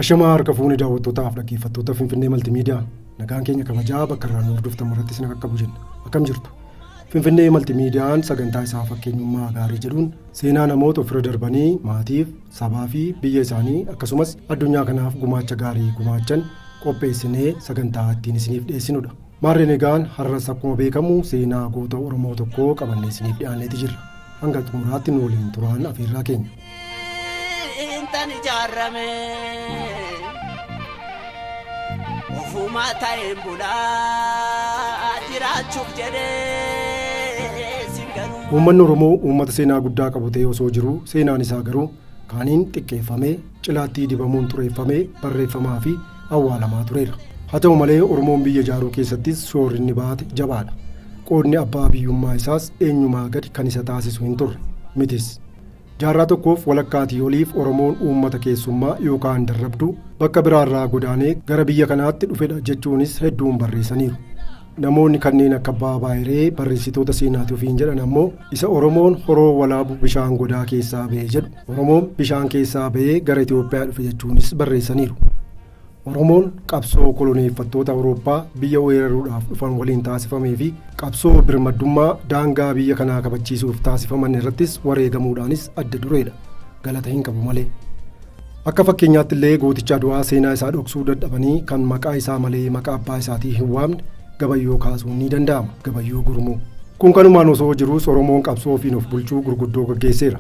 Ashamaa harka fuuni daawwattootaaf dhaggeeffattoota Finfinnee Maltimiidiyaa nagaan keenya kabajaa bakka irraa nu hordoftan irratti isin qaqqabu jenna. Akkam jirtu? Finfinnee Maltimiidiyaan sagantaa isaa fakkeenyummaa gaarii jedhuun seenaa namoota ofirra darbanii maatiif, sabaa fi biyya isaanii akkasumas addunyaa kanaaf gumaacha gaarii gumaachan qopheessinee sagantaa ittiin isiniif dhiyeessinudha. Maarreen egaan har'as akkuma beekamu seenaa goota Oromoo tokkoo qabannee isiniif dhiyaanneeti jirra. Hanga xumuraatti nu waliin turaan afeerraa keenya. Intan ijaarame ofuma ta'een bulaa jiraachuuf jedhee sin. Uummanni Oromoo uummata seenaa guddaa qabu ta'ee osoo jiruu seenaan isaa garuu kaaniin xiqqeeffamee cilaattii dibamuun xureeffamee barreeffamaa fi awwaalamaa tureera. Haa ta'u malee Oromoon biyya ijaaruu keessattis shoorri inni baate jabaadha. Qoodni abbaa biyyummaa isaas eenyumaa gadi kan isa taasisu hin turre mitis. Jaarraa tokkoof walakkaatii oliif Oromoon uummata keessummaa yookaan darrabduu bakka biraarraa godaanee gara biyya kanaatti dhufedha jechuunis hedduun barreessaniiru. Namoonni kanneen akka Abbaa Baayiree barreessitoota seenaati ofiin jedhan ammoo isa Oromoon horoo walaabu bishaan godaa keessaa ba'e jedhu Oromoon bishaan keessaa ba'ee gara Itoophiyaa dhufe jechuunis barreessaniiru. Oromoon qabsoo koloneeffattoota Awurooppaa biyya weeraruudhaaf dhufan waliin taasifamee fi qabsoo birmaddummaa daangaa biyya kanaa kabachiisuuf taasifaman irrattis wareegamuudhaanis adda dureedha. Galata hin qabu malee. Akka fakkeenyaatti illee gooticha Adwaa seenaa isaa dhoksuu dadhabanii kan maqaa isaa malee maqaa abbaa isaatii hin waamne Gabayyoo kaasuun ni danda'ama. Gabayyoo Gurmuu. Kun kanumaan osoo jiruus Oromoon qabsoo ofiin of bulchuu gurguddoo gaggeesseera.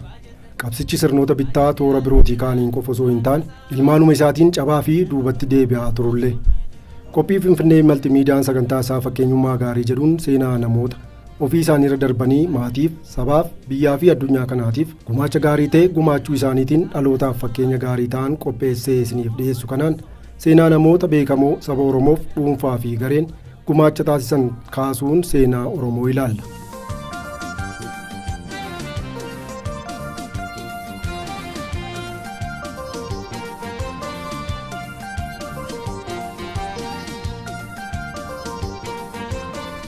Qabsichi sirnoota bittaa toora birootii kaaniin qofa osoo hin taane ilmaanuma isaatiin cabaa fi duubatti deebi'aa turullee. Qophii Finfinnee Maltimiidiyaan sagantaa isaa fakkeenyummaa gaarii jedhuun seenaa namoota ofii isaaniirra darbanii maatiif, sabaaf, biyyaa fi addunyaa kanaatiif gumaacha gaarii ta'e gumaachuu isaaniitiin dhalootaaf fakkeenya gaarii ta'an qopheessee isiniif dhiyeessu kanaan seenaa namoota beekamoo saba Oromoof dhuunfaa fi gareen gumaacha taasisan kaasuun seenaa Oromoo ilaalla.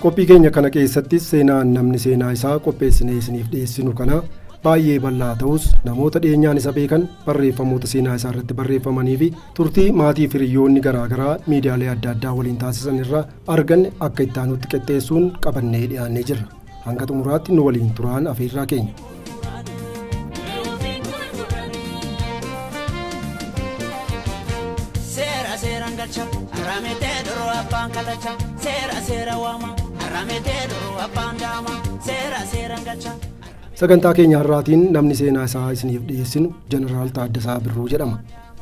Qophii keenya kana keessattis seenaan namni seenaa isaa qopheessinee isiniif dhiyeessinu kana baay'ee bal'aa ta'us namoota dhiyeenyaan isa beekan barreeffamoota seenaa isaa irratti barreeffamanii fi turtii maatii fi hiriyoonni garaagaraa miidiyaalee adda addaa waliin taasisan irraa arganne akka itti aanutti qixxeessuun qabannee dhiyaannee jirra. Hanga xumuraatti nu waliin turaan afeerraa keenya. Seera seeraan galcha harametee duruu abbaan kallacha seera seera waama harametee duruu abbaan daama seera seeraan galcha. Sagantaa keenya har'aatiin namni seenaa isaa isiniif dhiyeessinu Jeneraal Taaddasaa Birruu jedhama.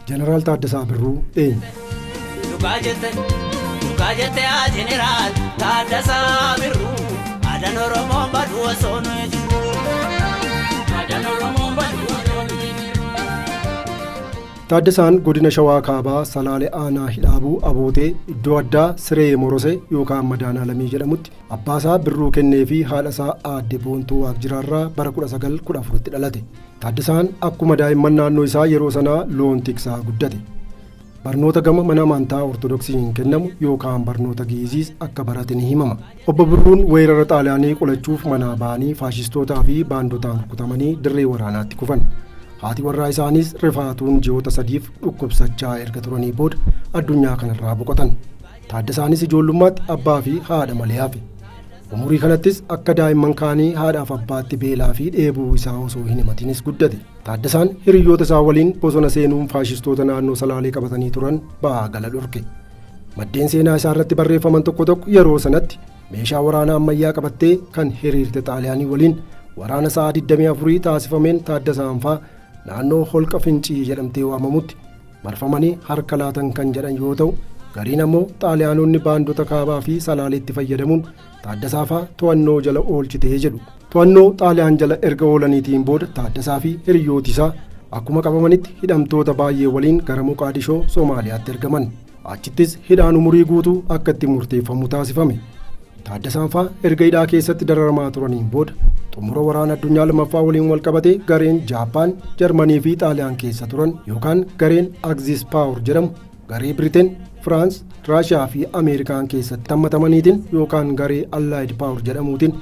Jeneraal Taaddasaa Birruu eenyu? Dhugaa jette haa jeneraal Taaddasaa Birruu aadaan Oromoon baduu osoo nuyi jirru. Aadaan Oromoon baduu osoo nuyi jirru. Taaddasaan godina Shawaa Kaabaa Salaale Aanaa Hidhaabuu Abootee iddoo addaa Siree Morosee yookaan Madaanaa Lamii jedhamutti abbaasaa Birruu Kennee fi haadhasaa Aadde Boontuu Waaqjiraarraa bara 1914tti dhalate. Taaddasaan akkuma daa'imman naannoo isaa yeroo sanaa loon tiksaa guddate. Barnoota gama mana amantaa Ortodoksiin kennamu yookaan barnoota Gi'iziis akka barate ni himama. Obbo Birruun weerara Xaaliyaanii qolachuuf manaa ba'anii faashistootaa fi baandotaan rukutamanii dirree waraanaatti kufan. Haati warraa isaaniis rifaatuun ji'oota sadiif dhukkubsachaa erga turanii booda addunyaa kanarraa boqotan. Taaddasaanis ijoollummaatti abbaa fi haadha malee hafe. Umurii kanattis akka daa'imman kaanii haadhaaf abbaatti beelaa fi dheebuu isaa osoo hin himatinis guddate. Taaddasaan hiriyoota isaa waliin bosona seenuun faashistoota naannoo Salaalee qabatanii turan ba'aa gala dhorke. Maddeen seenaa isaa irratti barreeffaman tokko tokko yeroo sanatti meeshaa waraanaa ammayyaa qabattee kan hiriirte Xaaliyaanii waliin waraana sa'a 24 taasifameen Taaddasaan faa naannoo holqa Fincii jedhamtee waamamutti marfamanii harka laatan kan jedhan yoo ta'u, gariin ammoo Xaaliyaanonni baandota kaabaa fi Salaaleetti fayyadamuun Taaddasaa faa to'annoo jala oolchitee jedhu. To'annoo Xaaliyaan jala erga oolaniitiin booda Taaddasaa fi hiriyooti isaa akkuma qabamanitti hidhamtoota baay'ee waliin gara Moqaadishoo Somaaliyaatti ergaman. Achittis hidhaan umurii guutuu akka itti murteeffamu taasifame. Taaddasaan faa erga hidhaa keessatti dararamaa turaniin booda xumura waraana addunyaa lammaffaa waliin wal qabatee gareen Jaappaan, Jarmanii fi Xaaliyaan keessa turan yookaan gareen Axis Power jedhamu garee Biriteen, Firaans, Raashiyaa fi Ameerikaan keessatti hammatamaniitiin yookaan garee Allied Power jedhamuutiin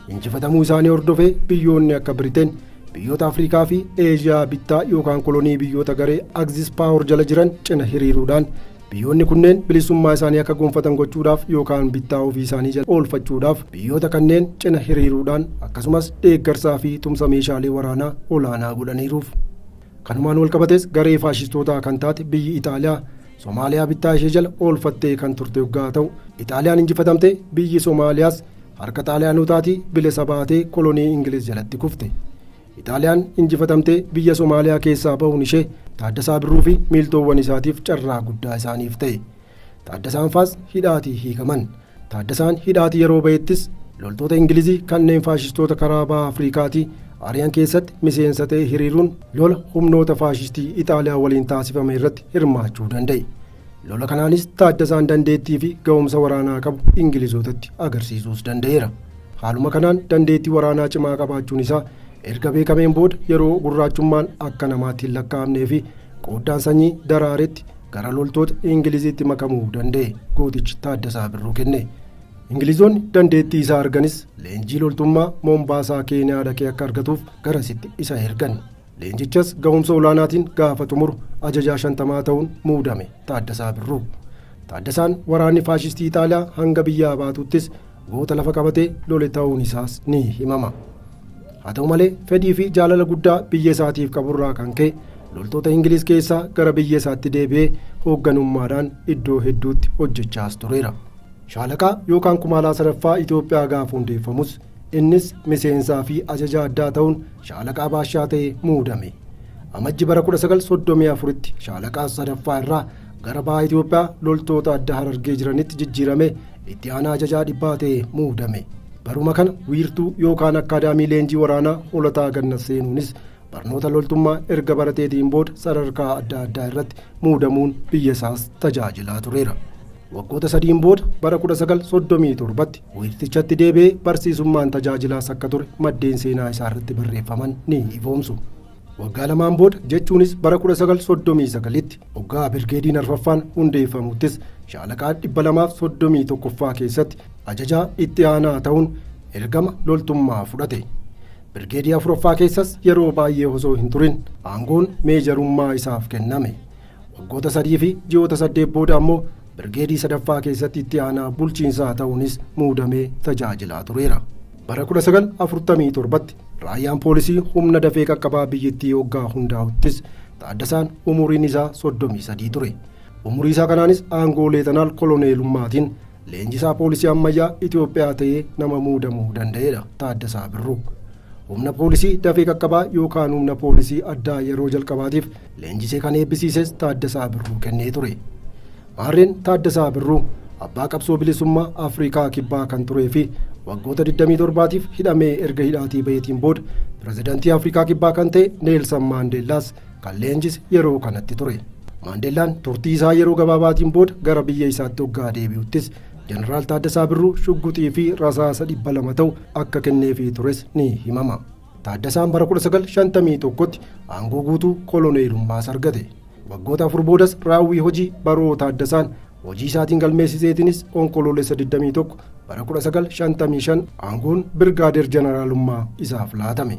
injifatamuu isaanii hordofee biyyoonni akka Biriteen, Biyyoota Afrikaa fi Eeshiyaa bittaa yookaan kolonii biyyoota garee Axis Power jala jiran cina hiriiruudhaan biyyoonni kunneen bilisummaa isaanii akka gonfatan gochuudhaaf yookaan bittaa ofii isaanii jala oolfachuudhaaf biyyoota kanneen cina hiriiruudhaan akkasumas deeggarsaa fi tumsa meeshaalee waraanaa olaanaa godhaniiruuf. Kanumaan walqabates garee faashistootaa kan taate biyyi Itaaliyaa Somaaliyaa bittaa ishee jala oolfattee kan turte yoggaa ta'u, Itaaliyaan injifatamte biyyi Somaaliyaas harka Xaaliyaanotaatii bilisa baatee kolonii Ingiliz jalatti kufte. Itaaliyaan injifatamtee biyya Somaaliyaa keessaa bahuun ishee Taaddasaa Birruu fi miiltoowwan isaatiif carraa guddaa isaaniif ta'e. Taaddasaan faas hidhaatii hiikaman. Taaddasaan hidhaatii yeroo ba'ettis loltoota Ingilizii kanneen faashistoota karaa baha Afrikaatii ari'an keessatti miseensa ta'e hiriiruun lola humnoota faashistii Itaaliyaa waliin taasifame irratti hirmaachuu danda'e. Lola kanaanis Taaddasaan dandeettii fi ga'umsa waraanaa qabu Ingilizootatti agarsiisuus danda'eera. Haaluma kanaan dandeettii waraanaa cimaa qabaachuun isaa erga beekameen booda yeroo gurraachummaan akka namaatti hin lakkaa'amnee fi qooddaan sanyii daraaretti gara loltoota Ingiliziitti makamuu danda'e gootichi Taaddasaa Birruu kenne. Ingilizoonni dandeettii isaa arganis leenjii loltummaa Moombaasaa Keeniyaa dhaqee akka argatuuf garasitti isa ergan. Leenjichas ga'umsa olaanaatiin gaafa xumuru ajajaa 50 ta'uun muudame Taaddasaa Birruu. Taaddasaan waraanni faashistii Itaaliyaa hanga biyyaa baatuttis goota lafa qabatee lole ta'uun isaas ni himama. Haa ta'u malee fedhii fi jaalala guddaa biyya isaatiif qaburraa kan ka'e loltoota Ingiliz keessaa gara biyya isaatti deebi'ee hoogganummaadhaan iddoo hedduutti hojjechaas tureera. Shaalaqaa yookaan kumaalaa sadaffaa Itoophiyaa gaafa hundeeffamus innis miseensaa fi ajaja addaa ta'uun shaalaqaa baashaa ta'ee muudame. Amajji bara 1934tti shaalaqaa sadaffaa irraa gara baha Itoophiyaa loltoota adda Harargee jiranitti jijjiirame itti aanaa ajajaa dhibbaa ta'ee muudame. Baruma kana wiirtuu yookaan akkaadaamii leenjii waraanaa Hoolataa Gannat seenuunis barnoota loltummaa erga barateetiin booda sadarkaa adda addaa irratti muudamuun biyya isaas tajaajilaa tureera. Waggoota sadiin booda bara 1937tti wiirtichatti deebi'ee barsiisummaan tajaajilaas akka ture maddeen seenaa isaa irratti barreeffaman ni ifoomsu. Waggaa lamaan booda jechuunis bara 1939tti waggaa birgeediin arfaffaan hundeeffamuttis shaalaqaa 231ffaa keessatti ajajaa itti aanaa ta'uun ergama loltummaa fudhate. Birgeedii afuraffaa keessas yeroo baay'ee osoo hin turin aangoon meejarummaa isaaf kenname. Waggoota 3 fi ji'oota 8 booda ammoo birgeedii sadaffaa keessatti itti aanaa bulchiinsaa ta'uunis muudamee tajaajilaa tureera. Bara 1947tti raayyaan poolisii humna dafee qaqqabaa biyyattii hoggaa hundaa'uttis Taaddasaan umuriin isaa 33 ture. Umurii isaa kanaanis aangoo leetanaal koloneelummaatiin leenjisaa poolisii ammayyaa Itoophiyaa ta'ee nama muudamuu danda'edha Taaddasaa Birruu. Humna poolisii dafee qaqqabaa yookaan humna poolisii addaa yeroo jalqabaatiif leenjisee kan eebbisiises Taaddasaa Birruu kennee ture. Maarreen Taaddasaa Birruu abbaa qabsoo bilisummaa Afrikaa kibbaa kan turee fi waggoota 27tiif hidhamee erga hidhaatii baheetiin booda pirezidaantii Afrikaa kibbaa kan ta'e Neelsan Maandeellaas kan leenjise yeroo kanatti ture. Maandeellaan turtii isaa yeroo gabaabaatiin booda gara biyya isaatti hoggaa deebi'uttis Jeneraal Taaddasaa Birruu shugguxii fi rasaasa 200 ta'u akka kenneefii tures ni himama. Taaddasaan bara 1951tti aangoo guutuu koloneelummaas argate. Waggoota 4 boodas raawwii hojii baroo Taaddasaan hojii isaatiin galmeessiseetiinis onkoloolessa 21 bara 1955 aangoon Birgaadeer Jeneraalummaa isaaf laatame.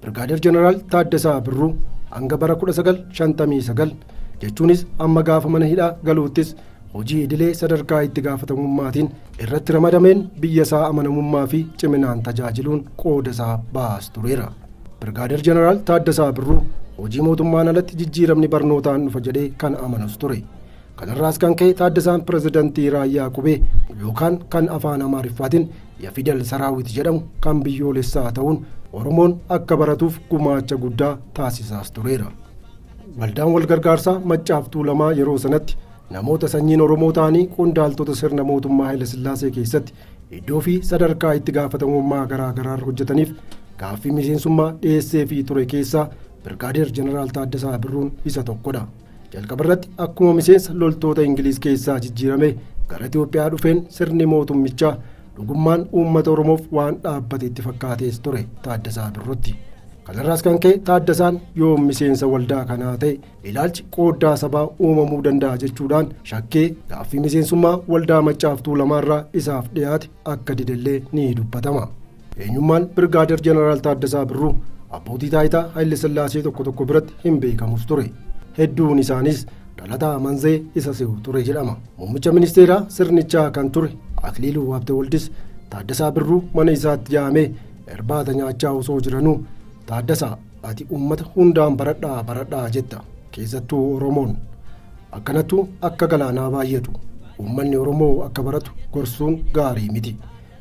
Birgaadeer Jeneraal Taaddasaa Birruu hanga bara 1959 jechuunis amma gaafa mana hidhaa galuuttis hojii idilee sadarkaa itti gaafatamummaatiin irratti ramadameen biyya isaa amanamummaa fi ciminaan tajaajiluun qooda isaa baas tureera. Birgaadeer Jeneraal Taaddasaa Birruu hojii mootummaan alatti jijjiiramni barnootaan dhufa jedhee kan amanus ture. Kanarraas kan ka'e Taaddasaan pirezidantii raayyaa qubee yookaan kan afaan Amaariffaatiin Yafidal Saraawit jedhamu kan biyyoolessaa ta'uun Oromoon akka baratuuf gumaacha guddaa taasisaas tureera. Waldaan walgargaarsaa Maccaaf Tuulamaa yeroo sanatti namoota sanyiin Oromoo ta'anii qondaaltota sirna mootummaa Hayilasillaasee keessatti iddoo fi sadarkaa itti gaafatamummaa garaa garaa hojjetaniif gaaffii miseensummaa dhiyeessee fi ture keessaa Birgaadeer Jeneraal Taaddasaa Birruun isa tokkodha. Jalqaba irratti akkuma miseensa loltoota Ingiliz keessaa jijjiirame gara Itoophiyaa dhufeen sirni mootummichaa dhugummaan uummata Oromoof waan dhaabbate itti fakkaatees ture Taaddasaa Birruutti. Kanarraas kan ka'e Taaddasaan yoo miseensa waldaa kanaa ta'e ilaalchi qooddaa sabaa uumamuu danda'a jechuudhaan shakkee gaaffii miseensummaa waldaa Maccaaf Tuulamaarraa isaaf dhiyaate akka didellee ni dubbatama. Eenyummaan Birgaadeer Jeneraal Taaddasaa Birruu Abbootii taayitaa Hayilesillaasee tokko tokko biratti hin beekamus ture. Hedduun isaanis dhalataa Manzee isa se'u ture jedhama. Muummicha ministeeraa sirnichaa kan ture Akiliiluu Habtewoldis Taaddasaa Birruu mana isaatti yaamee irbaata nyaachaa osoo jiranuu, "Taaddasaa, ati uummata hundaan baradhaa baradhaa jetta, keessattuu Oromoon akkanattu akka galaanaa baay'atu. Uummanni Oromoo akka baratu gorsuun gaarii miti.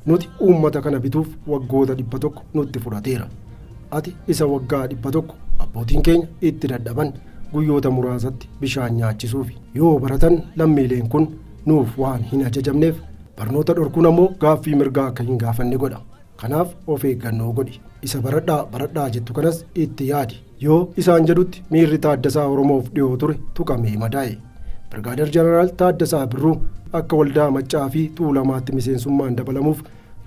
Nuti uummata kana bituuf waggoota 100 nutti fudhateera. Ati isa waggaa 100 abbootiin keenya itti dadhaban guyyoota muraasatti bishaan nyaachisuuf. Yoo baratan lammiileen kun nuuf waan hin ajajamneef, barnoota dhorkuun ammoo gaaffii mirgaa akka hin gaafanne godha. Kanaaf of eeggannoo godhi. Isa baradhaa baradhaa jettu kanas itti yaadi," yoo isaan jedhutti miirri Taaddasaa Oromoof dhiyoo ture tuqamee madaa'e. Birgaadeer Jeneraal Taaddasaa Birruu akka Waldaa Maccaa fi Tuulamaatti miseensummaan dabalamuuf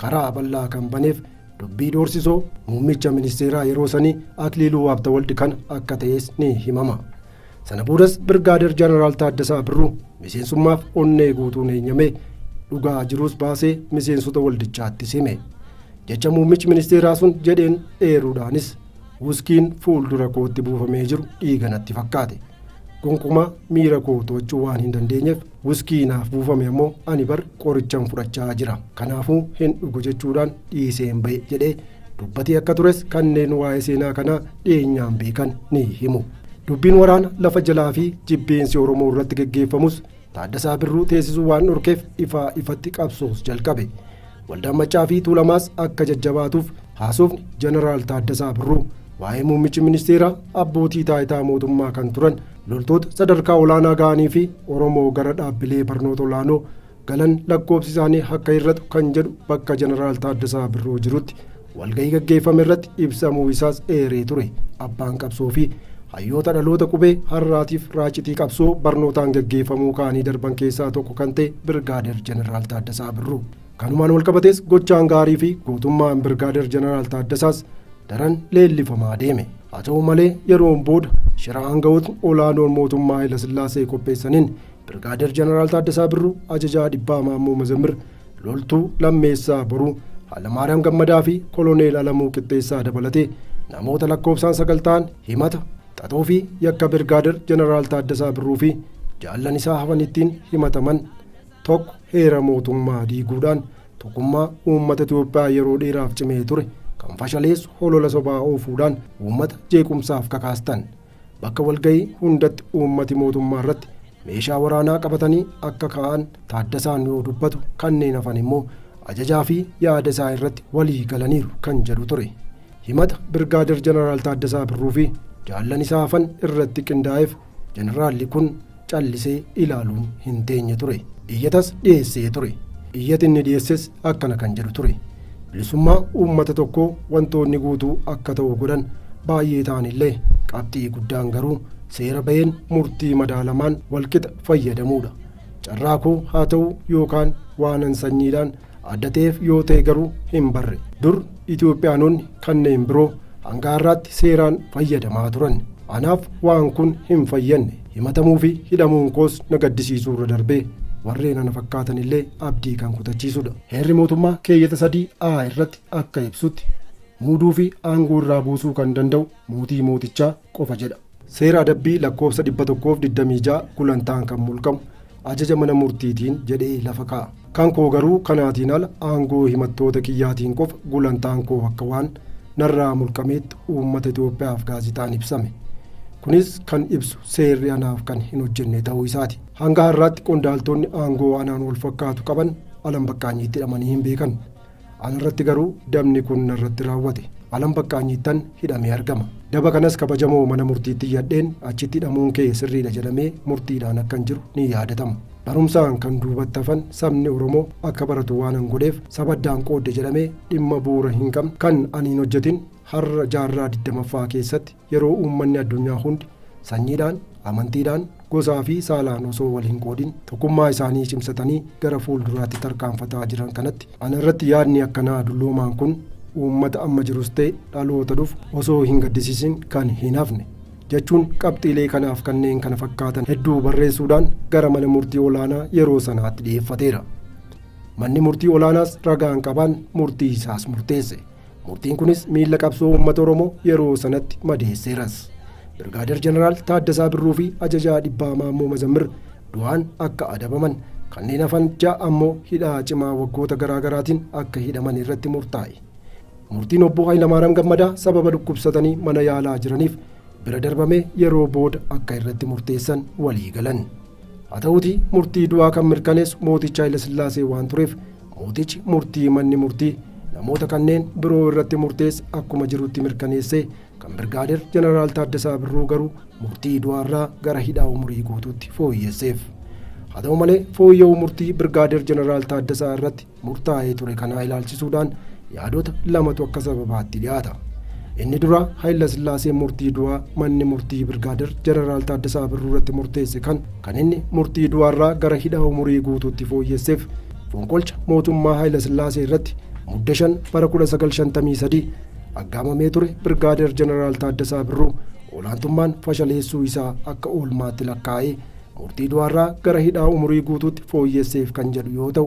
karaa bal'aa kan baneef dubbii doorsisoo muummicha ministeeraa yeroo sanii Akiliiluu Habtewald kana akka ta'es ni himama. Sana boodas Birgaadeer Jeneraal Taaddasaa Birruu miseensummaaf onnee guutuun eenyamee, dhugaa jirus baasee miseensota waldichaatti hime. Jecha muummichi ministeeraa sun jedheen eeruudhaanis, "Wuskiin fuuldura kootti buufamee jiru dhiiga natti fakkaate. Gonkumaa miira koo to'achuu waan hin dandeenyeef, wuskii naaf buufame ammoo ani bar qorichan fudhachaa jira, kanaafuu hin dhugu jechuudhaan dhiiseen ba'e," jedhee dubbatee akka tures kanneen waa'ee seenaa kanaa dhiyeenyaan beekan ni himu. Dubbiin waraana lafa jalaa fi jibbeensi Oromoo irratti geggeeffamus Taaddasaa Birruu teessisuu waan dhorkeef ifaa ifatti qabsoos jalqabe. Waldaan Maccaa fi Tuulamaas akka jajjabaatuuf haasofni Jeneraal Taaddasaa Birruu waa'ee muummichi ministeeraa, abbootii taayitaa mootummaa kan turan, loltoota sadarkaa olaanaa ga'anii fi Oromoo gara dhaabbilee barnoota olaanoo galan lakkoofsi isaanii akka hir'atu kan jedhu bakka Jeneraal Taaddasaa Birruu jirutti walgahii gaggeeffame irratti ibsamuu isaas eeree ture. Abbaan qabsoo fi hayyoota dhaloota qubee har'aatiif raacitii qabsoo barnootaan gaggeeffamuu ka'anii darban keessaa tokko kan ta'e Birgaadeer Jeneraal Taaddasaa Birruu. Kanumaan walqabatees gochaan gaarii fi gootummaan Birgaadeer Jeneraal Taaddasaas daran leellifamaa deeme. Haa ta'u malee, yeroon booda shira aangawootni olaanoon mootummaa Hayilasillaasee qopheessaniin Birgaadeer Jeneraal Taaddasaa Birruu, ajajaa dhibbaa Maammoo Mazammir, loltuu Lammeessaa Boruu, Hayilamaariyaam Gammadaa fi Koloneel Alamuu Qixxeessaa dabalatee namoota lakkoofsaan 9 ta'an himata xaxoo fi yakka Birgaadeer Jeneraal Taaddasaa Birruu fi jaallan isaa hafan ittiin himataman tokko, heera mootummaa diiguudhaan tokkummaa uummata Itoophiyaa yeroo dheeraaf cimee ture kan fashaleessu holola sobaa oofuudhaan uummata jeequmsaaf kakaastan, bakka walgahii hundatti uummati mootummaa irratti meeshaa waraanaa qabatanii akka ka'an Taaddasaan yoo dubbatu, kanneen hafan immoo ajajaa fi yaada isaa irratti walii galaniiru kan jedhu ture. Himata Birgaadeer Jeneraal Taaddasaa Birruu fi jaallan isaa hafan irratti qindaa'eef jeneraalli kun callisee ilaaluun hin teenye ture. Iyyatas dhiyeessee ture. Iyyati inni dhiyeesses akkana kan jedhu ture: "Bilisummaa uummata tokkoo wantoonni guutuu akka ta'u godhan baay'ee ta'anillee, qabxii guddaan garuu seera baheen murtii madaalamaan walqixa fayyadamuudha. Carraa koo haa ta'u yookaan waanan sanyiidhaan adda ta'eef yoo ta'e garuu hin barre, dur Itoophiyaanonni kanneen biroo hanga har'aatti seeraan fayyadamaa turan. Anaaf waan kun hin fayyanne. Himatamuu fi hidhamuun koos na gaddisiisuu irra darbee warreen ana fakkaatan illee abdii kan kutachiisudha. Heerri mootummaa keeyyata 3 A irratti akka ibsutti, muuduu fi aangoo irraa buusuu kan danda'u mootii mootichaa qofa jedha. Seera adabbii lakkoofsa 126 gulantaan kan mulqamu ajaja mana murtiitiin jedhee lafa kaa'a. Kan koo garuu kanaatiin ala aangoo himattoota kiyyaatiin qofa gulantaan koo akka waan narraa mulqameetti uummata Itoophiyaaf gaazexaan ibsame. Kunis kan ibsu seerri anaaf kan hin hojjenne ta'uu isaati. Hanga har'aatti qondaaltonni aangoo anaan wal fakkaatu qaban Alam Baqqaanyiitti hidhamanii hin beekan. Anarratti garuu dabni kun narratti raawwate. Alam Baqqaanyiittan hidhamee argama. Daba kanas kabajamoo mana murtiitti iyyadheen achitti hidhamuun kee sirriidha jedhamee murtiidhaan akkan jiru ni yaadatama. Barumsaan kan duubatti hafan sabni Oromoo akka baratu waanan godheef saba addaan qoodde jedhamee dhimma bu'uura hin qabne kan ani hin hojjetin, har'a jaarraa 20ffaa keessatti yeroo uummanni addunyaa hundi sanyiidhaan, amantiidhaan, gosaa fi saalaan osoo wal hin qoodin tokkummaa isaanii cimsatanii gara fuulduraatti tarkaanfataa jiran kanatti, ana irratti yaadni akkanaa dulloomaan kun uummata amma jirus ta'e dhaloota dhufu osoo hin gaddisiisin kan hin hafne, jechuun qabxiilee kanaaf kanneen kana fakkaatan hedduu barreessuudhaan gara mana murtii olaanaa yeroo sanaatti dhiyeeffateera. Manni murtii olaanaas ragaan qabaan murtii isaas murteesse. Murtiin kunis miilla qabsoo uummata Oromoo yeroo sanatti madeesseeras. Birgaadeer Jeneraal Taaddasaa Birruu fi ajajaa dhibbaa Maammoo Mazammir du'aan akka adabaman, kanneen hafan 6 ammoo hidhaa cimaa waggoota garaagaraatiin akka hidhaman irratti murtaa'e. Murtiin obbo Hayilamaariyaam Gammadaa sababa dhukkubsatanii mana yaalaa jiraniif bira darbamee yeroo booda akka irratti murteessan walii galan. Haa ta'uutii murtii du'aa kan mirkaneessu mooticha Hayilasillaasee waan tureef mootichi murtii manni murtii namoota kanneen biroo irratti murteesse akkuma jirutti mirkaneessee kan Birgaadeer Jeneraal Taaddasaa Birruu garuu murtii du'aarraa gara hidhaa umurii guutuutti fooyyesseef. Haa ta'u malee fooyya'uu murtii Birgaadeer Jeneraal Taaddasaa irratti murtaa'ee ture kanaa ilaalchisuudhaan yaadota lamatu akka sababaatti dhiyaata. Inni dura Hayilasillaaseen murtii du'aa manni murtii Birgaadeer Jeneraal Taaddasaa Birruu irratti murteesse kan inni murtii du'aarraa gara hidhaa umurii guutuutti fooyyesseef fonqolcha mootummaa Hayilasillaasee irratti mudda 5 bara 1953 aggaamamee ture Birgaadeer Jeneraal Taaddasaa Birruu olaantummaan fashaleessuu isaa akka oolmaatti lakkaa'ee murtii du'aarraa gara hidhaa umurii guutuutti fooyyesseef kan jedhu yoo ta'u,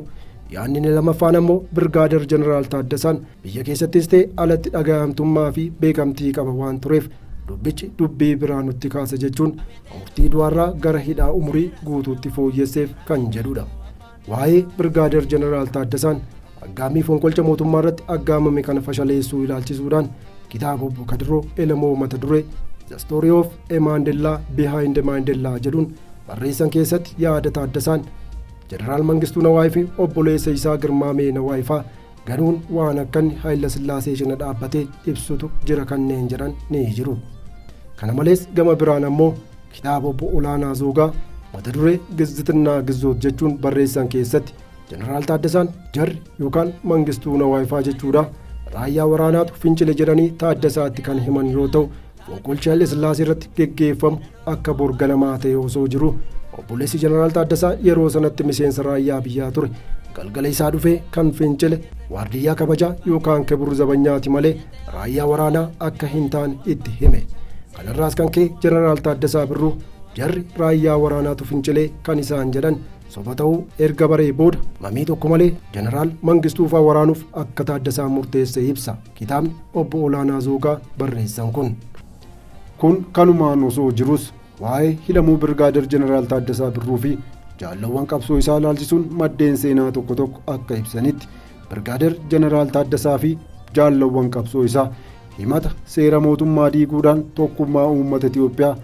yaadni inni lammaffaan ammoo Birgaadeer Jeneraal Taaddasaan biyya keessattis ta'e alatti dhaga'amtummaa fi beekamtii qaba waan tureef dubbichi dubbii biraa nutti kaasa jechuun murtii du'aarraa gara hidhaa umurii guutuutti fooyyesseef kan jedhudha. Waa'ee Birgaadeer Jeneraal Taaddasaan aggaammii fonqolcha mootummaa irratti aggaamame kana fashaleessuu ilaalchisuudhaan kitaaba obbo Kadiroo Elemoo mata duree The Story of a Mandela Behind Mandela jedhuun barreessan keessatti yaada Taaddasaan Jeneraal Mangistuu Nawaayii fi obboleessa isaa Girmaamee Nawaayii fa'aa ganuun waan akka inni Hayilasillaasee cina dhaabbatee ibsutu jira kanneen jedhan ni jiru. Kana malees gama biraan ammoo kitaaba obbo Olaanaa Zoogaa mata duree Gizzixinnaa Gizzoot jechuun barreessan keessatti Jeneraal Taaddasaan jarri yookaan Mangistuu Nawaayii fa'aa jechuudha raayyaa waraanaatu fincile jedhanii Taaddasaatti kan himan yoo ta'u, fonqolchi Hayilasillaasee irratti geggeeffamu akka borganamaa ta'e osoo jiru obboleessi Jeneraal Taaddasaa yeroo sanatti miseensa raayyaa biyyaa ture galgala isaa dhufee kan fincile waardiyyaa kabajaa yookaan kibur zabanyaati malee raayyaa waraanaa akka hin taane itti hime. Kanarraas kan ka'e Jeneraal Taaddasaa Birruu jarri raayyaa waraanaatu fincilee kan isaan jedhan soba ta'uu erga baree booda mamii tokko malee Jeneraal Mangistuu fa'aa waraanuuf akka Taaddasaan murteesse ibsa kitaabni obbo Olaanaa Zoogaa barreessan kun. Kun kanumaan osoo jirus waa'ee hidhamuu Birgaadeer Jeneraal Taaddasaa Birruu fi jaallawwan qabsoo isaa ilaalchisuun maddeen seenaa tokko tokko akka ibsanitti Birgaadeer Jeneraal Taaddasaa fi jaallawwan qabsoo isaa himata seera mootummaa diiguudhaan tokkummaa uummata Itiyoophiyaa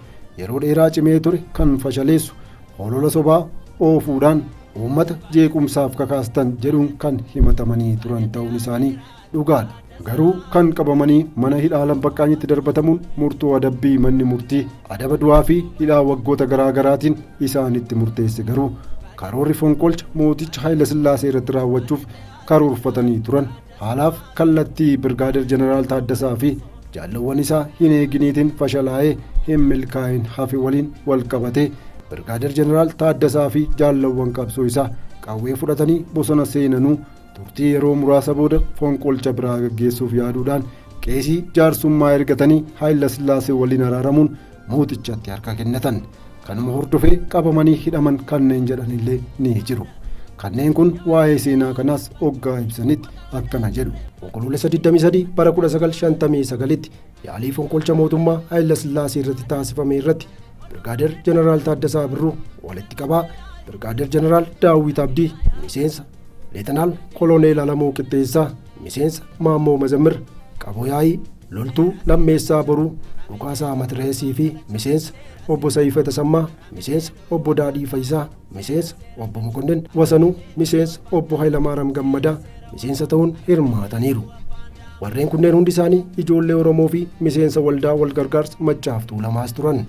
yeroo dheeraa cimee ture kan fashaleessu holola sobaa oofuudhaan uummata jeequmsaaf kakaastan jedhuun kan himatamanii turan ta'uun isaanii dhugaadha. Garuu kan qabamanii mana hidhaa Lambaqqaanyitti darbatamuun murtoo adabbii manni murtii adaba du'aa fi hidhaa waggoota garaagaraatiin isaanitti murteesse garuu karoorri fonqolcha mooticha Hayilasillaasee irratti raawwachuuf karoorfatanii turan haalaaf kallattii Birgaadeer Jeneraal Taaddasaa fi jaallawwan isaa hin eeginiitiin fashalaa'ee hin milkaa'in hafe waliin wal qabatee Birgaadeer Jeneraal Taaddasaa fi jaallawwan qabsoo isaa qawwee fudhatanii bosona seenanuu turtii yeroo muraasa booda fonqolcha biraa gaggeessuuf yaaduudhaan qeesii jaarsummaa ergatanii Hayilasillaasee waliin araaramuun mootichatti harka kennatan. Kanuma hordofee qabamanii hidhaman kanneen jedhanillee ni jiru. Kanneen kun waa'ee seenaa kanaas hoggaa ibsanitti akkana jedhu. Onkoloolessa 23 bara 1959tti yaalii fonqolcha mootummaa Hayilasillaasee irratti taasifame irratti Birgaadeer Jeneraal Taaddasaa Birruu walitti qabaa, Birgaadeer Jeneraal Daawit Abdii miseensa, Leetanaal Koloneel Alamuu Qixxeessaa miseensa, Maammoo Mazammir Qaboo Yaayii, Loltuu Lammeessaa Boruu Dhukaasaa Matireesii fi miseensa, obbo Sayifa Tasammaa miseensa, obbo Daadhii Fayisaa miseensa, obbo Mokonnin Wasanuu miseensa, obbo Hayilamaariyaam Gammadaa miseensa ta'uun hirmaataniiru. Warreen kunneen hundi isaanii ijoollee Oromoo fi miseensa waldaa walgargaarsa Maccaaf Tuulamaas turan.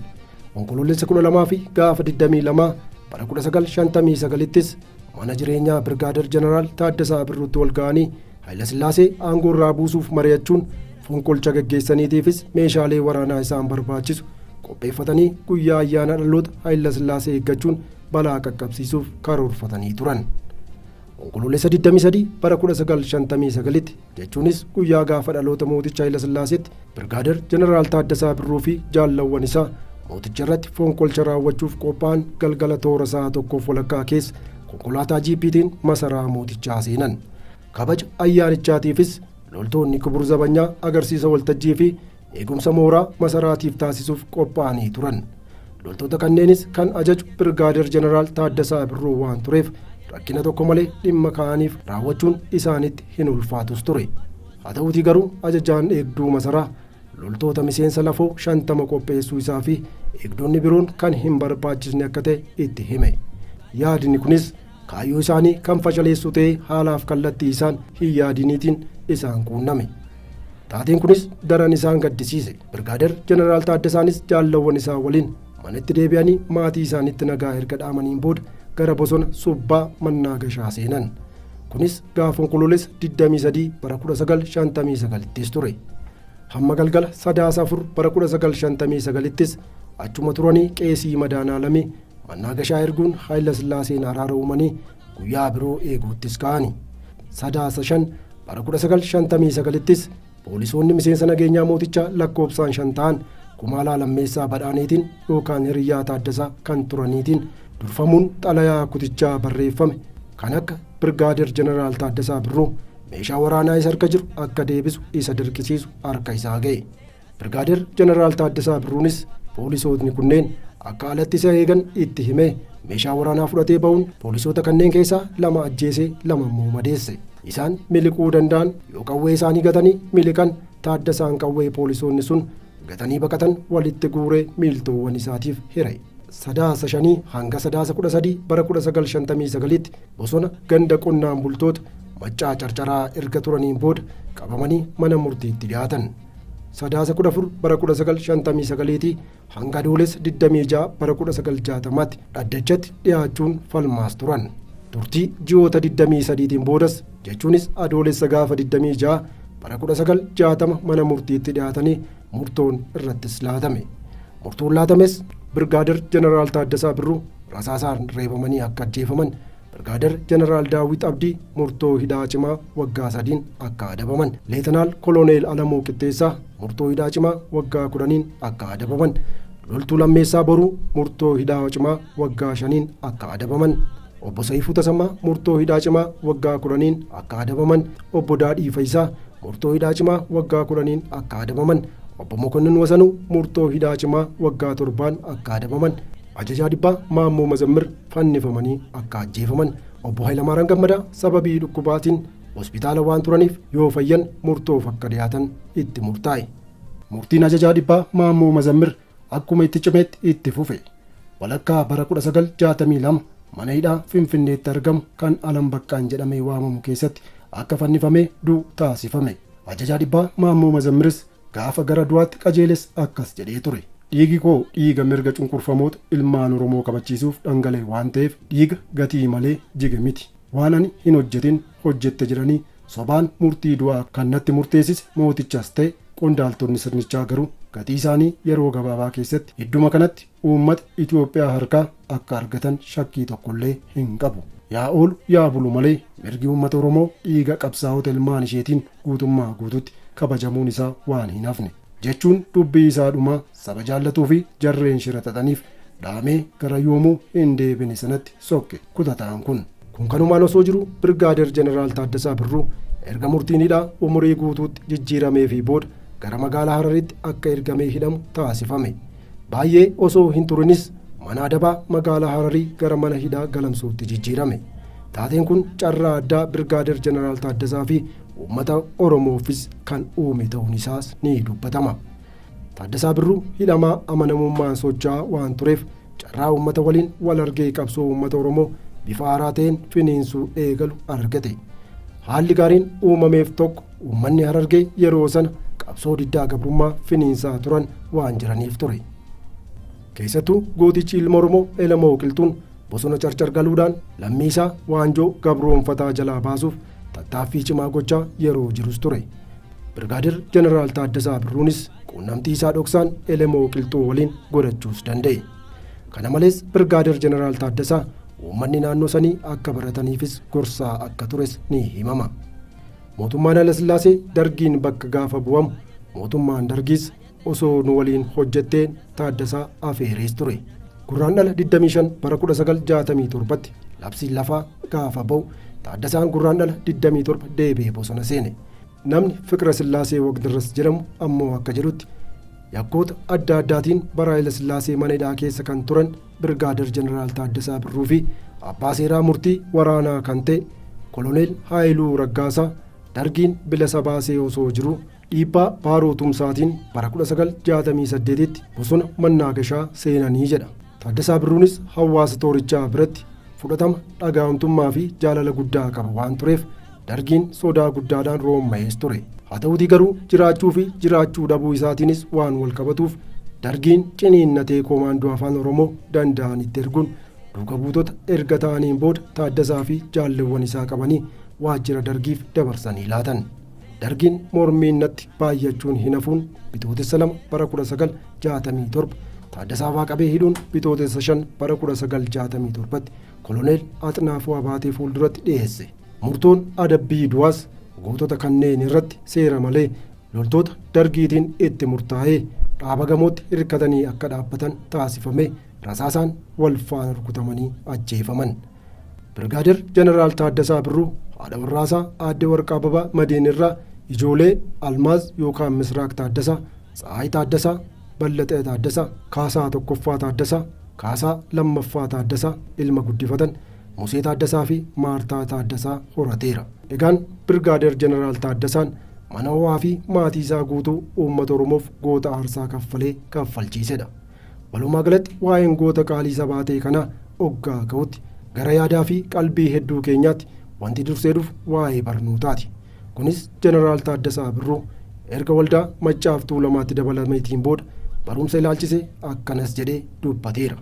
Onkoloolessa 12 fi gaafa 22 bara 1959ttis mana jireenyaa Birgaadeer Jeneraal Taaddasaa Birruutti wal ga'anii Hayilasillaasee aangoo irraa buusuuf mari'achuun fonqolcha gaggeessaniitiifis meeshaalee waraanaa isaan barbaachisu qopheeffatanii guyyaa ayyaana dhaloota Hayilasillaasee eeggachuun balaa qaqqabsiisuuf karoorfatanii turan. Onkoloolessa 23 bara 1959tti jechuunis guyyaa gaafa dhaloota mooticha Hayilasillaaseetti Birgaadeer Jeneraal Taaddasaa Birruu fi jaallawwan isaa mooticha irratti fonqolcha raawwachuuf qophaa'an galgala toora sa'a 1:30 keessa konkolaataa jiippiitiin masaraa mootichaa seenan. Kabaja ayyaanichaatiifis Loltoonni Kibur Zabanyaa agarsiisa waltajjii fi eegumsa mooraa masaraatiif taasisuuf qophaa'anii turan. Loltoota kanneenis kan ajaju Birgaadeer Jeneraal Taaddasaa Birruu waan tureef rakkina tokko malee dhimma ka'aniif raawwachuun isaanitti hin ulfaatus ture. Haa ta'uutii garuu ajajaan eegduu masaraa loltoota miseensa lafoo 50 qopheessuu isaa fi eegdonni biroon kan hin barbaachisne akka ta'e itti hime. Yaadni kunis kaayyoo isaanii kan fashaleessu ta'ee haalaaf kallattii isaan hin yaadiniitiin isaan quunname. Taateen kunis daran isaan gaddisiise. Birgaadeer Jeneraal Taaddasaanis jaallawwan isaa waliin manatti deebi'anii maatii isaaniitti nagaa erga dhaamaniin booda gara bosona Subbaa Mannaagashaa seenan. Kunis gaafa Onkoloolessa 23 bara 1959ttis ture. Hamma galgala Sadaasa 4 bara 1959ttis achuma turanii qeesii Madaanaalamii Mannaagashaa erguun Haayilasillaaseen araara uumanii guyyaa biroo eeguuttis ka'ani. Sadaasa 5 bara 1959ttis poolisoonni miseensa nageenyaa mootichaa lakkoofsaan 5 ta'an Kumaalaa Lammeessaa Badhaaneetiin yookaan Hiriyyaa Taaddasaa kan turaniitiin durfamuun xalayaa kutichaa barreeffame kan akka Birgaadeer Jeneraal Taaddasaa Birruu meeshaa waraanaa isa harka jiru akka deebisu isa dirqisiisu harka isaa ga'e. Birgaadeer Jeneraal Taaddasaa Birruunis poolisootni kunneen akka alatti isa eegan itti himee meeshaa waraanaa fudhatee ba'uun poolisoota kanneen keessaa 2 ajjeesee 2 immoo madeesse. Isaan miliquu danda'an yoo qawwee isaanii gatanii miliqan Taaddasaan qawwee poolisoonni sun gatanii baqatan walitti guuree miiltoowwan isaatiif hire. Sadaasa 5 hanga Sadaasa 13 bara 1959tti bosona ganda qonnaan bultoota Maccaa Carcaraa erga turaniin booda qabamanii mana murtiitti dhiyaatan. Sadaasa 14 bara 1959tii hanga Adoolessa 26 bara 1960tti dhaddachatti dhiyaachuun falmaas turan. Turtii ji'oota 23tiin boodas jechuunis Adoolessa gaafa 26 bara 1960 mana murtiitti dhiyaatanii murtoon irrattis laatame. Murtoon laatames Birgaader Jeneraal Taaddasaa Birruu rasaasaan reebamanii akka ajjeefaman, Birgaader Jeneraal Daawwit Abdii murtoo hidhaa cimaa waggaa 3n akka adabaman, Leetanaal Koloneel Alamuu Qixxeessaa murtoo hidhaa cimaa waggaa 10n akka adabaman, Loltuu Lammeessaa Boruu murtoo hidhaa cimaa waggaa 5n akka adabaman, Obbo Sayifuu Tasammaa murtoo hidhaa cimaa waggaa 10n akka adabaman, Obbo Daadhii Fayisaa murtoo hidhaa cimaa waggaa 10n akka adabaman, Obbo Mokonnin Wasanuu murtoo hidhaa cimaa waggaa 7n akka adabaman, Ajajaa Dhibbaa Maammoo Mazammir fannifamanii akka ajjeefaman, Obbo Hayilamaaraan Gammadaa sababii dhukkubaatiin hospitaala waan turaniif yoo fayyan murtoof akka dhiyaatan itti murtaa'e. Murtiin Ajajaa Dhibbaa Maammoo Mazammir akkuma itti cimetti itti fufe. Walakkaa bara 1962 mana hidhaa Finfinneetti argamu kan Alam Baqqaan jedhamee waamamu keessatti akka fannifamee du'u taasifame. Ajajaa Dhibbaa Maammoo Mazammiris gaafa gara du'aatti qajeeles akkas jedhee ture. Dhiigi koo dhiiga mirga cunqurfamoota ilmaan Oromoo kabachiisuuf dhangala'e waan ta'eef dhiiga gatii malee jige miti. Waan ani hin hojjetin hojjette jedhanii sobaan murtii du'aa kan natti murteessise mootichas ta'e qondaaltonni sirnichaa garuu gatii isaanii yeroo gabaabaa keessatti idduma kanatti uummata Itoophiyaa harkaa akka argatan shakkii tokkollee hin qabu. Yaa oolu yaa bulu malee mirgi uummata Oromoo dhiiga qabsaa'ota ilmaan isheetiin guutummaa guututti kabajamuun isaa waan hin hafne. Jechuun dubbii isaa dhumaa saba jaallatuu fi jarreen shira xaxaniif dhaamee gara yoomuu hin deebine sanatti sokke kutataan kun. Kun kanumaan osoo jiru Birgaadeer Jeneraal Taaddasaa Birruu erga murtiin hidhaa umurii guutuutti jijjiirameefii booda gara magaalaa Hararitti akka ergamee hidhamu taasifame. Baay'ee osoo hin turinis mana adabaa magaalaa Hararii gara mana hidhaa Galamsootti jijjiirame. Taateen kun carraa addaa Birgaadeer Jeneraal Taaddasaa fi uummata Oromoofis kan uume ta'uun isaas ni dubbatama. Taaddasaa Birruu hidhamaa amanamummaan socho'aa waan tureef carraa uummata waliin wal argee qabsoo uummata Oromoo bifa haaraa ta'een finiinsuu eegalu argate. Haalli gaariin uumameef tokko uummanni Harargee yeroo sana qabsoo diddaa gabrummaa finiinsaa turan waan jiraniif ture. Keessattuu gootichi ilma Oromoo Elemoo Qilxuun bosona Carcar galuudhaan lammii isaa waanjoo gabroonfataa jalaa baasuuf tattaaffii cimaa gochaa yeroo jirus ture. Birgaadir Jeneraal Taaddasaa Birruunis quunnamtii isaa dhoksaan Elemoo Qilxuu waliin godhachuus danda'e. Kana malees Birgaadir Jeneraal Taaddasaa uummanni naannoo sanii akka barataniifis gorsaa akka tures ni himama. Mootummaan Hayilasillaasee Dargiin bakka gaafa bu'amu mootummaan Dargiis osoo nu waliin hojjettee Taaddasaa afeerees ture. Gurraandhala 25 bara 1967tti labsiin lafaa gaafa ba'u Taaddasaan Gurraandhala 27 deebi'ee bosona seene. Namni Fiqira Sillaasee Waqdirras jedhamu ammoo akka jedhutti yakkoota adda addaatiin bara Haayila Sillaasee mana hidhaa keessa kan turan Birgaader Jeneraal Taaddasaa Birruu fi abbaa seeraa murtii waraanaa kan ta'e Koloneel Haayiluu Raggaasaa Dargiin bilisa baasee osoo jiruu dhiibbaa Baaroo Tumsaatiin bara 1968tti bosona Mannaagashaa seenanii jedha. Taaddasaa Birruunis hawaasa toorichaa biratti fudhatama dhaga'amtummaa fi jaalala guddaa qaba waan tureef Dargiin sodaa guddaadhaan roomma'ees ture. Haa ta'uutii garuu jiraachuu fi jiraachuu dhabuu isaatiinis waan wal qabatuuf Dargiin ciniinnatee koomaandoo afaan Oromoo danda'anitti erguun duuka buutota erga ta'aniin booda Taaddasaa fi jaalleewwan isaa qabanii waajjira Dargiif dabarsanii laatan. Dargiin mormiin natti baay'achuun hin hafuun Bitootessa 2 bara 1967 Taaddasaa faa qabee hidhuun Bitootessa 5 bara 1967tti Koloneel Axinaafuu Abaatee fuulduratti dhiyeesse. Murtoon adabbii du'aas gootota kanneen irratti seera malee loltoota Dargiitiin itti murtaa'ee dhaaba gamootti hirkatanii akka dhaabbatan taasifamee rasaasaan wal faana rukutamanii ajjeefaman. Birgaader Jeneraal Taaddasaa Birruu haadha warraasaa Aadde Warqaa Ababaa Madiin irraa ijoolee Almaaz yookaan Misraaq Taaddasaa, Tsahaay Taaddasaa, Ballaxee Taaddasaa, Kaasaa Tokkoffaa Taaddasaa, Kaasaa Lammaffaa Taaddasaa ilma guddifatan Musee Taaddasaa fi Maartaa Taaddasaa horateera. Egaan Birgaader Jeneraal Taaddasaan mana ho'aa fi maatii isaa guutuu uummata Oromoof goota aarsaa kaffalee kaffalchiisedha. Walumaa galatti waa'een goota qaalii sabaa ta'e kanaa oggaa ka'utti gara yaadaa fi qalbii hedduu keenyaatti wanti dursee dhufu waa'ee barnootaati. Kunis Jeneraal Taaddasaa Birruu erga waldaa Maccaaf Tuulamaatti dabalameetiin booda barumsa ilaalchisee akkanas jedhee dubbateera.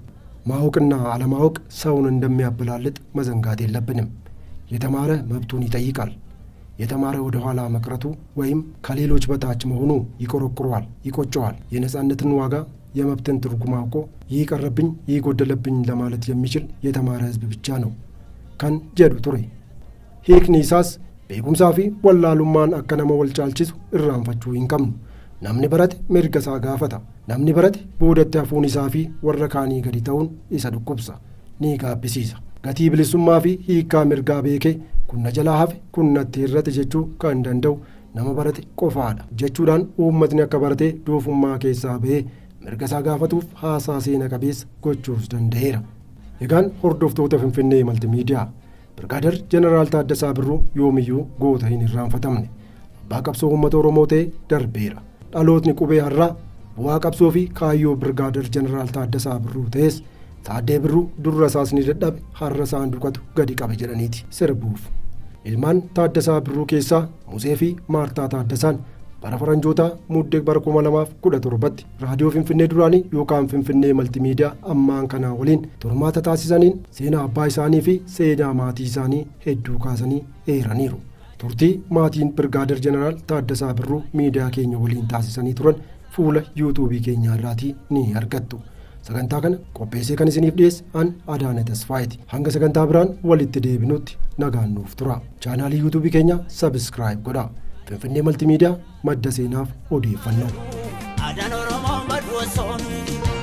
ማወቅና አለማወቅ ሰውን እንደሚያበላልጥ መዘንጋት የለብንም። የተማረ መብቱን ይጠይቃል። የተማረ ወደ ኋላ መቅረቱ ወይም ከሌሎች በታች መሆኑ ይቆረቁረዋል፣ ይቆጨዋል። የነጻነትን ዋጋ የመብትን ትርጉም አውቆ ይህ ቀረብኝ፣ ይህ ጎደለብኝ ለማለት የሚችል የተማረ ሕዝብ ብቻ ነው kan jedhu ture. Hiikni isaas beekumsaa fi wallaalummaan akka nama wal caalchisu irraanfachuu hin qabnu. Namni barate mirga isaa gaafata. Namni barate boodatti hafuun isaa fi warra kaanii gadi ta'uun isa dhukkubsa. Ni gaabbisiisa. Gatii bilisummaa fi hiikkaa mirgaa beekee kun na jalaa hafe, kun natti hir'ate jechuu kan danda'u nama barate qofaadha jechuudhaan uummatni akka baratee doofummaa keessaa bahee mirga isaa gaafatuuf haasaa seena qabeessa gochuus danda'eera. Egaan hordoftoota Finfinnee Maltimiidiyaa, Birgaader Jeneraal Taaddasaa Birruu yoomiyyuu goota hin irraanfatamne abbaa qabsoo uummata Oromoo ta'e darbeera. Dhalootni qubee har'aa bu'aa qabsoo fi kaayyoo Birgaader Jeneraal Taaddasaa Birruu ta'es Taaddee Birruu durra isaas ni dadhabe har'a saanduqatu gadi qabe jedhaniiti sirbuuf. Ilmaan Taaddasaa Birruu keessaa Musee fi Maartaa Taaddasaan bara faranjootaa Muddee bara 2017tti raadiyoo Finfinnee duraanii yookaan Finfinnee Maltimiidiyaa ammaan kanaa waliin turmaata taasisaniin seenaa abbaa isaanii fi seenaa maatii isaanii hedduu kaasanii eeraniiru. Turtii maatiin Birgaader Jeneraal Taaddasaa Birruu miidiyaa keenya waliin taasisanii turan fuula yuutuubii keenyaa irraatii ni argattu. Sagantaa kana qopheessee kan isiniif dhiyeesse an Adaana Tasfaayiti. Hanga sagantaa biraan walitti deebinutti nagaan nuuf tura. Chaanaalii yuutuubii keenya subscribe godhaa. Finfinnee Maltimiidiyaa, madda seenaaf odeeffannoo. Aadaan Oromoo baduu osoo nuyi jiru.